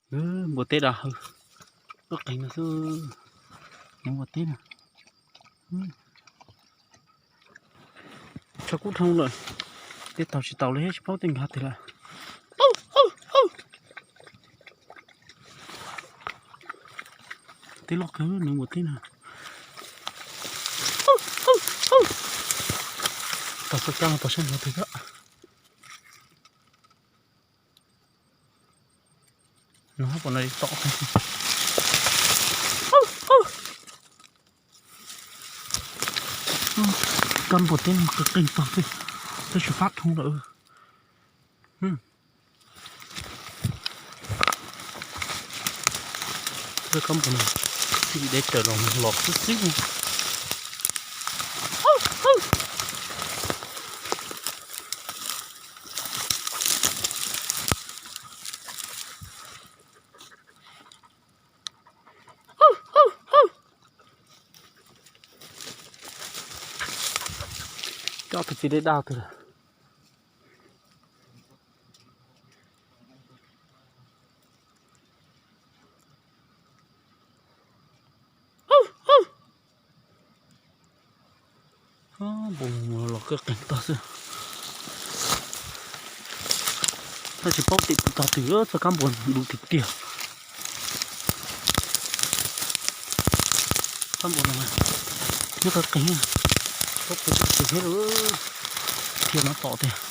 Npua teb dab hawv, lub qeeg no xwb, nws npua teb na. Tshav kub dhau lawm, tej taug tsis taus li, tsis paub tej nkag twg lawm. Teb loj kawg, nws npua teb na. Tau txoj kab los tau saib no twg. No hab pom no tom. Kab npua teb no qeeg tag xwb, twb tsis fab dhau lawm. Kab npua no txij deb tsawv los los xwb xwb. Cov pes txiv dej daj twg lawm. Npua los kab qeeg tag xwb. Tab tsis paub tim tog twg, txoj kab npua du tiag tiag. Kab npua no nyob kab qeeg, paub pes tsawg thiab, thiaj no tom tiag.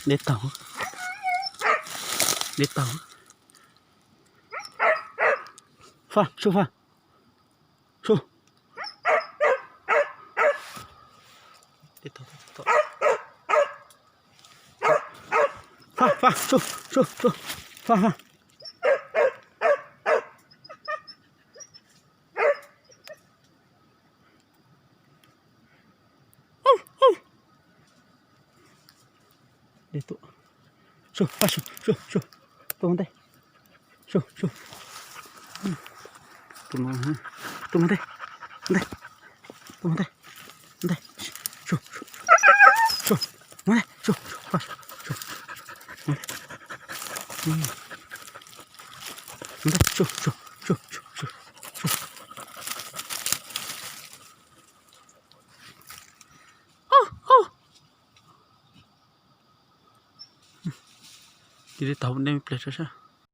Dej taug, dej taug. Faj, su faj, su. Faj, faj, su, su, su. Faj, faj. Dej tuaj. Su, faj, su, su, su. Tuaj ua ntej. Su, su. Tus no, tus no ntej. Ntej. Tus no ntej. Ntej. Su, su, su. Ua ntej. Su, su, faj, su. Ntej. Su, su, su, su, su, su. Cia li taug dej pliag saib saib.